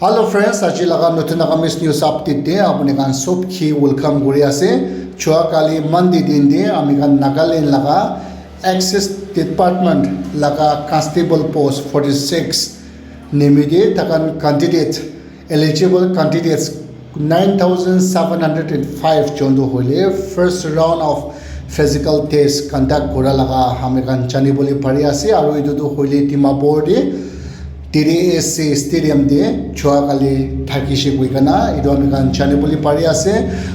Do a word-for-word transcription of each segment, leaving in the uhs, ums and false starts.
Hello friends, aji laga notun Nagamese news update te apuni khan sob ki welcome kuri ase. Jua kali Monday din te ami khan Nagaland laga Access Department laga Constable Post forty six nimite takan candidate, eligible candidates nine thousand seven hundred and five jon tu hoile first round of physical test conduct kura laga ami khan jani bole pari ase, aru etu tu hoile Dimapur te T D S C stadium te jua kali thakishe koi kana etu ami khan jani bole pari ase.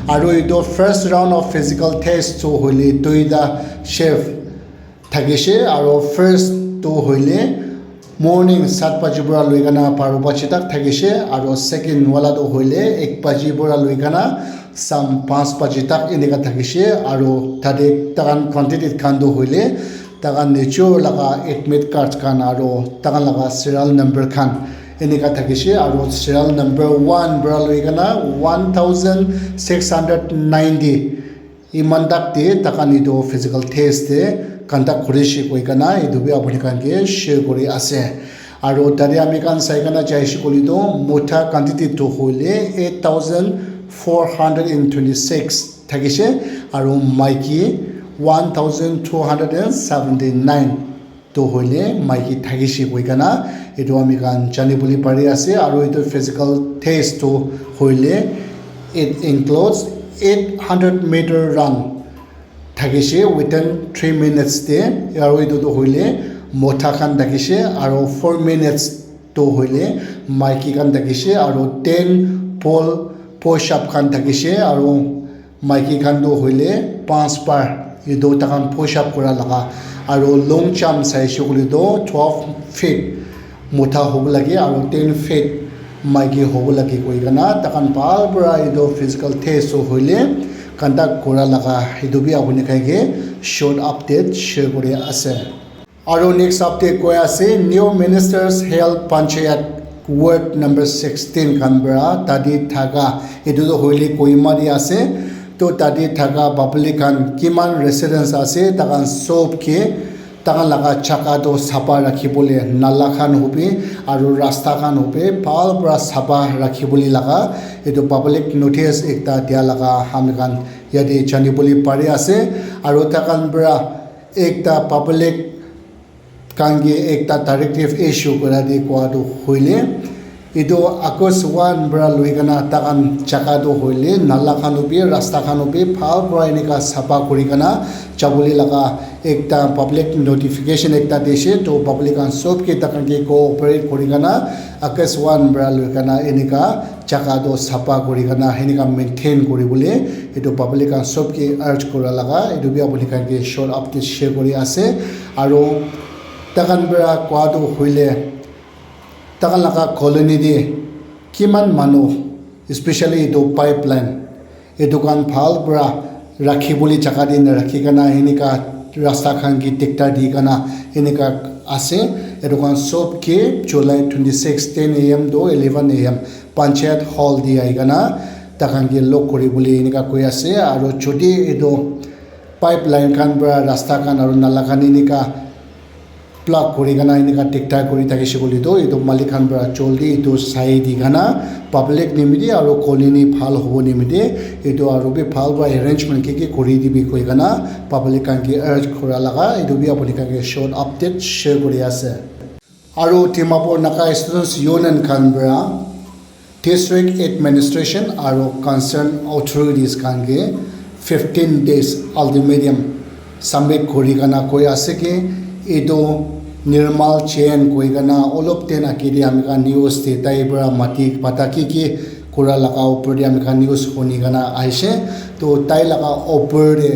Aru etu first round of physical test tu hoile duita shift thakishe, aru first tu hoile morning sat baji pora loi kana baro baji tak thakishe, aru second wala tu hoile ek baji pora loi kana sam panch baji tak enika thakishe. Aru tate takan candidate khan tu hoile takan nijor laga admit card khan aru takan laga serial number khan enika thakishe, aru serial number one pora loi kana one thousand six hundred ninety iman tak te takan etu physical test te conduct kurishe koi kana etu bi apuni khan ke share kuri ase. Aru tate ami khan sai kana jaishe koile tu mota candidate tu hoile eight thousand four hundred and twenty six thakishe, aru maiki one thousand two hundred and seventy nine tu hoile maiki thakishe koi kana etu ami khan jani bole pari ase. Aru etu physical test tu hoile it includes eight hundred meter run thakishe within three minutes te, aru etu tu hoile mota khan thakishe, aru four minutes tu hoile maiki khan thakishe, aru ten pole push up khan thakishe, aru maiki khan tu hoile panch bar etu takan push up kura laga, aru long jump saishe koile tu twelve feet mota hobo lage aru ten feet maiki hobo lage koi kana takan bhal pora etu physical test tu hoile conduct kura laga etu bi apuni khan ke short update share kuri ase. Aru next update koi ase, new ministers held panchayat ward number sixteen khan pora tate thaka, etu tu hoile Kohima te ase. To tate thaka public khan kiman residents ase, takan sob ke takan laga jaka tu sapha rakhi bole nala khan hobi aru rasta khan hobi bhal pora sapha rakhi bole laga etu public notice ekta dia laga ami khan yate jani bole pari ase. Aru takan pora ekta public khan ke ekta directive issue kura te koa tu hoile etu August one pora loi kana takan jaka tu hoile nala khan hobi rasta khan hobi bhal pora enika sapha kuri kana jabole laga ekta public notification ekta dishe. To public khan sob ke takan ke cooperate kuri kana August one pora loi kana enika jaka tu sapha kuri kana enika maintain kuri bole etu public khan sob ke urge kura laga etu bi apuni khan ke short update share kuri ase. Aru takan pora koa tu hoile takan laga colony te kiman manu, especially etu pipeline etu khan bhal pora rakhi bole jaka te na rakhi kana enika rasta khan ke diktar di kana enika ase. Etu khan sob ke July twenty six ten a m to eleven a m panchayat hall te ahi kana takan ke lock kuri bole enika koi ase. Aru jodi etu pipeline khan pora rasta khan aru nala khan enika plug kuri kana enika diktar kuri thakishe koile tu etu malik khan pora joldi etu sai di kana public nimite aru colony bhal hobo nimite etu aru bi bhal pora arrangement ki ki kuri dibi koi kana public khan ke urge kura laga etu bi apuni khan ke short update share kuri ase. Aru Dimapur Naga Students Union khan pora district administration aru concerned authorities khan ke fifteen days ultimatum submit kuri kana koi ase ki etu Nirmal Jain koi kana olop din age te ami khan news te tai pora mati pata ki ki kura laga upor te ami khan news huni kana ahishe. To tai laga upor te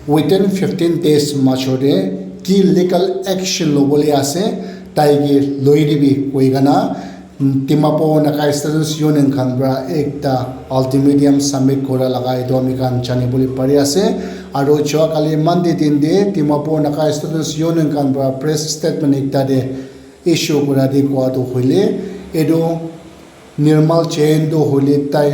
within fifteen days major te ki legal action lobole ase tai ke loi dibi koi kana Dimapur Naga Students Union khan pora ekta ultimatum submit kura laga etu ami khan jani bole pari ase. Aru jua kali Monday din te Dimapur Naga Students Union khan pora press statement ekta te issue kura te koa tu hoile etu Nirmal Jain tu hoile tai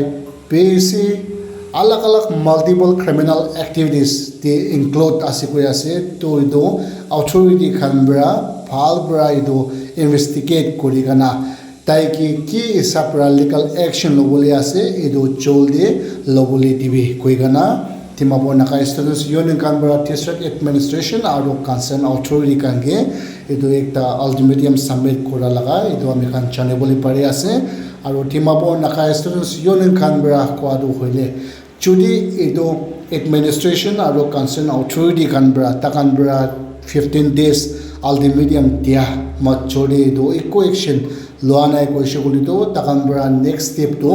bishi alag alag multiple criminal activities te include ase koi ase. To etu authority khan pora bhal pora etu investigate kuri kana Tai ke ki hisab para legal action lobole ase, etu joldi lobole dibi koi kena Dimapur Naga Students Union khan para district administration aru concern authority khan ke etu ekta ultimatum submit kura laga etu ami khan janibole pari ase. Aru Dimapur Naga Students Union khan para koa tu hoile, jodi etu administration aru concern authority khan para takhan para fifteen days ultimatum dia major te etu eku action loa nai koise koile tu takhan para next step tu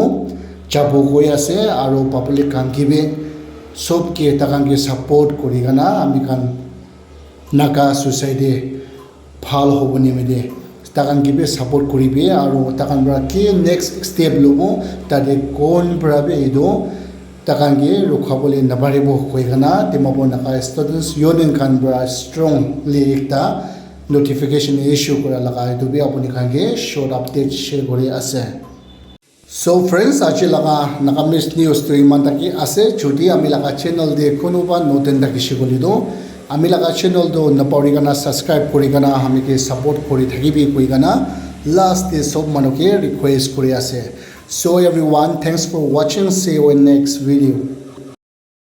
jabo koi ase. Aru public khan ke bi sob ke takhan ke support kuri kena ami khan Naga society bhal hobo nimite takhan ke bi support kuribi aru takhan para ki next step lobo tate kon para bi etu takhan ke rukhabole naparibo koi kena Dimapur Naga Students Union khan para strongly ekta notification issue kura laga etu bi apuni khan ke short update share kuri ase. So friends, aji laga Nagamese news tu iman taki ase. Jodi ami laga channel te kunuba notun thakise koile tu ami laga channel tu napahori kena subscribe kuri kena ami ke support kuri thakibi koi kena last te sob manu ke request kuri ase. So everyone, thanks for watching. See you in next video.